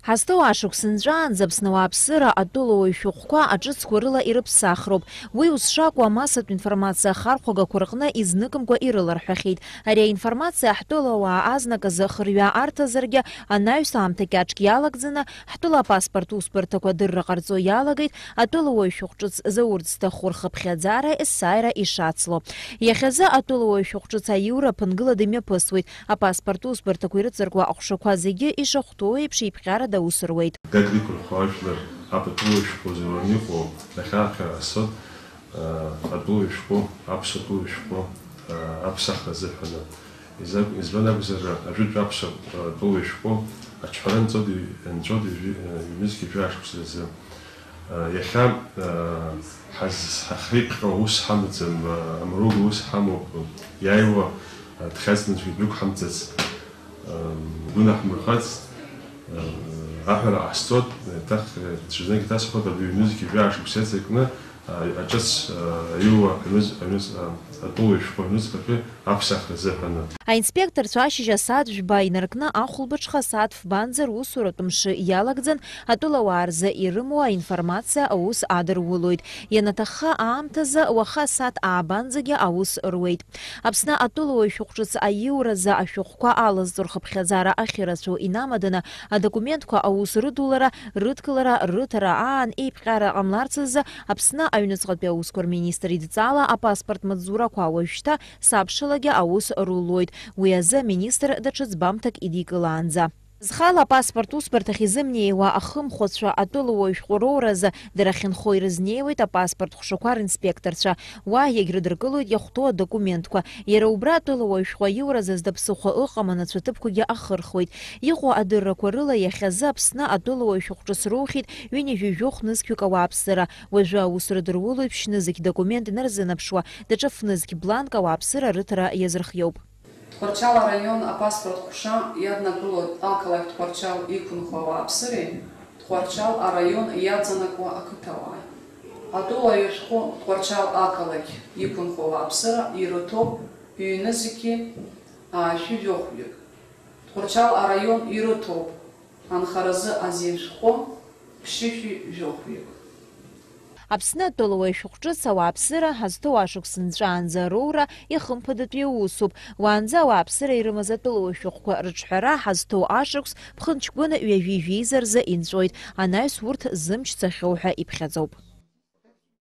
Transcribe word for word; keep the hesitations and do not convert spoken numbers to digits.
Ҳазҭоу ашықәс нҵәаанӡа Аԥсны ауааԥсыра атәылауаҩ шәҟәқәа аҿыцқәа рыла ирыԥсахроуп. Уи ус шакәу амассатә информациа ахархәагақәа рҟны изныкымкәа ирыларҳәахьеит. Ари аинформациа ҳтәылауаа азныказы хырҩаа арҭазаргьы, анаҩс аамҭа кьаҿк иалагӡаны, ҳтәыла апаспорт усбарҭақәа адырра ҟарҵо иалагеит атәылауаҩ шәҟә ҿыц заур зҭаху рхыԥхьаӡара есааира ишацло. Иахьазы атәылауаҩ шәҟә ҿыц аиура аԥынгылада имҩаԥысуеит. Апаспорт усбарҭақәа ирыҵаркуа аҟәшақәа зегьы ишахәҭоу еиԥш еиԥҟьарада аус руеит. Дад иқәырхуа ажәлар апатулаҩ шәҟәы зауаны иҟоу дахьаахьа асот, а, атәылаҩ шәҟәы, аԥсуа тәылаҩ шәҟәы, а, аԥсахра азыҳәаны. Изак-, избан акәзар, ажәытә аԥсуа, а, тәылаҩ шәҟәы аҿҳәара нҵәоит, нҵәоит ҩ-, ҩнызқь жәаа шықәса рзы. Иахьа, ҳаз-, ҳахеиԥҟьо ус ҳамаӡам, амруга ус ҳамоуп, иааиуа, дхьаҵны аӡәгьы дҩықәҳамҵац, гәы наҳмырхац, аҳәара ҟасҵоит, еиҭах, ҽазнык иҭасҳәоит, абри ҩнызқь жәаа шықәса иаҵакны, аҿыц, аиуа, аҩныз-, аҩныз-, атәылаҩ шәҟәы аҩныҵҟатәи аԥсахра азыҳәаны. Аинспекторцәа ашьыжь асааҭ жәба инаркны ахәылбыҽха асааҭ фбанӡа русуратә мшы иалагӡан, атәылауаа рзы ирымоу аинформациа аус адырулоит. Ианаҭахха аамҭазы уаха асааҭ аабанӡагьы аус руеит. Аԥсны атәылауаҩ шәҟәҿыц аиуразы ашәҟәқәа алазҵо рхыԥхьаӡара ахьырацәоу инамаданы, адокументқәа аус рыдулара, рыдкылара, рыҭара аан еиԥҟьара ҟамларц азы Аԥсны аҩныҵҟатәи аусқәа рминистр идҵала апаспорт маҵзурақәа уажәшьҭа сабшалагьы аус рулоит, уи азы аминистр даҽа ӡбамҭак идикылаанӡа. Зхала апаспорт усбарҭахь изымнеиуа ахымхәацәа атәылауаҩ шәҟәы роуразы дара ахьынхо ирызнеиуеит апаспорт хәшақәа ринспекторцәа. Уа иагьрыдыркылоит иахәҭоу адокументқәа. Иара убра атәылауаҩ шәҟәы аиуразы зда ԥсыхәа ыҟам анацәа ҭыԥқәагьы ахырхуеит. Иҟоу адыррақәа рыла иахьазы Аԥсны атәылауаҩ шәҟәҿыц роухьеит ҩынҩажәи жәохә нызқьҩык ауааԥсыра. Уажәы аус рыдырулоит ԥшьнызқь документ инарзынаԥшуа, даҽа фнызқь бланк ауааԥсыра рыҭара иазырхиоуп. Тҟәарчал араион апаспорт ҟәша иаднакылоит ақалақь Тҟәарчал иқәынхо ауааԥсыреи Тҟәарчал араион иаҵанакуа ақыҭауааи. Атәылаҩ шәҟәы Тҟәарчал ақалақь иқәынхо ауааԥсыра ирыҭоуп ҩнызқьи аашәи жәохәҩык. Тҟәарчал араион ирыҭоуп анхаразы азин шәҟәы ԥшьышәи жәохәҩык. Аԥсны атәылауаҩ шәҟәҿыц ауааԥсыра ҳазҭоу ашықәс нҵәаанӡа роура ихымԥадатәи усуп. Уаанӡа ауааԥсыра ирымаз атәылауаҩ шәҟәқәа рыҿҳәара ҳазҭоу ашықәс ԥхынҷкәын ҩажәи жәеиза рзы инҵәоит, анаҩс урҭ зымч цахьоу ҳәа иԥхьаӡоуп.